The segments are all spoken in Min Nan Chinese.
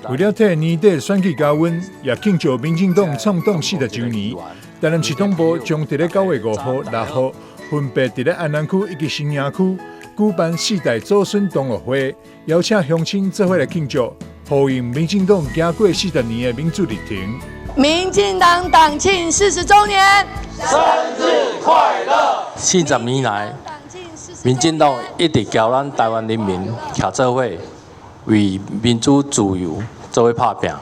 為了替年底選舉加溫，也慶祝民進黨創黨40週年，台南市黨部將佇咧9月5號、6號分別佇咧安南區以及新營區舉辦四代祖孫同樂會，邀請鄉親做伙來慶祝，呼應民進黨行過四十年的民主歷程。民進黨黨慶40週年，生日快樂！40年來，民進黨一直交咱台灣人民徛做伙，為民主自由做伙拍拚。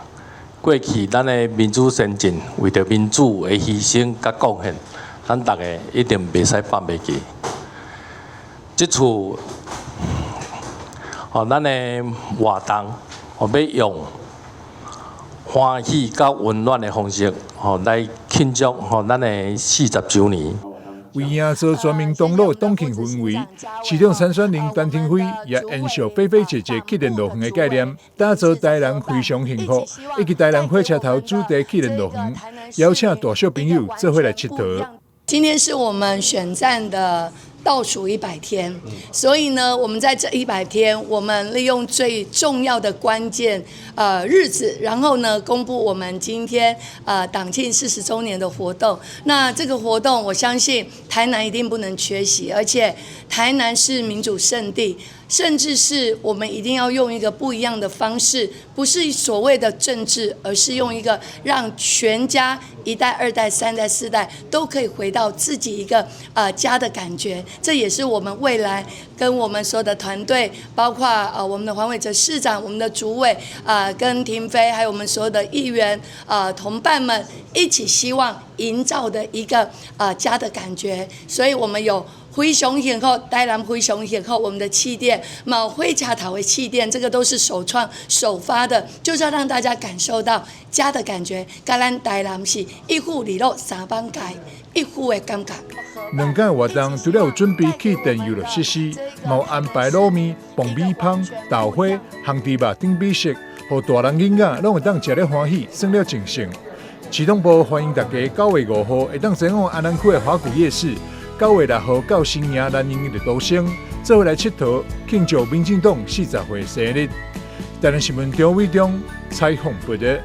過去咱的民主先進，為著民主的犧牲佮貢獻，咱逐个一定袂使放袂記。這次，哦，咱的活動，哦，欲用歡喜佮溫暖的方式，吼來慶祝吼咱的四十週年。為營造全民同樂黨慶氛圍，市長參選人陳亭妃也延續菲菲姐姐氣電樂園的概念，打造台南非常幸福以及台南火車頭主題氣電樂園，邀請大小朋友做伙來𨑨迌。今天是我們選戰的倒數100天，所以呢，我們在這一百天，我們利用最重要的關鍵日子，然後呢，公布我們今天黨慶40週年的活動。那這個活動，我相信台南一定不能缺席，而且台南是民主聖地，甚至是我們一定要用一個不一樣的方式，不是所謂的政治，而是用一個讓全家一代、二代、三代、四代都可以回到自己一個家的感覺。這也是我們未來跟我們所有的團隊，包括我們的黃偉哲市長、我們的主委啊，跟亭妃，還有我們所有的議員同伴們一起希望營造的一個家的感覺。所以我們有非常幸福，台南非常幸福，我們的氣墊，嘛有火車頭的氣墊，這個都是首創首發的，就是要讓大家感受到家的感覺。佮咱台南是一府二鹿三艋舺，一府的感覺。兩天活動除了有準備氣電遊樂設施，嘛有安排滷麵、爆米香、豆花、烘豬肉等美食，予大人囡仔攏會當食得歡喜，耍了盡興。市黨部歡迎大家9月5號會當前往安南區的華谷夜市，9月6號到新營南營的都城，做伙來𨑨迌慶祝民進黨40歲生日。台南新聞張偉忠採訪報導。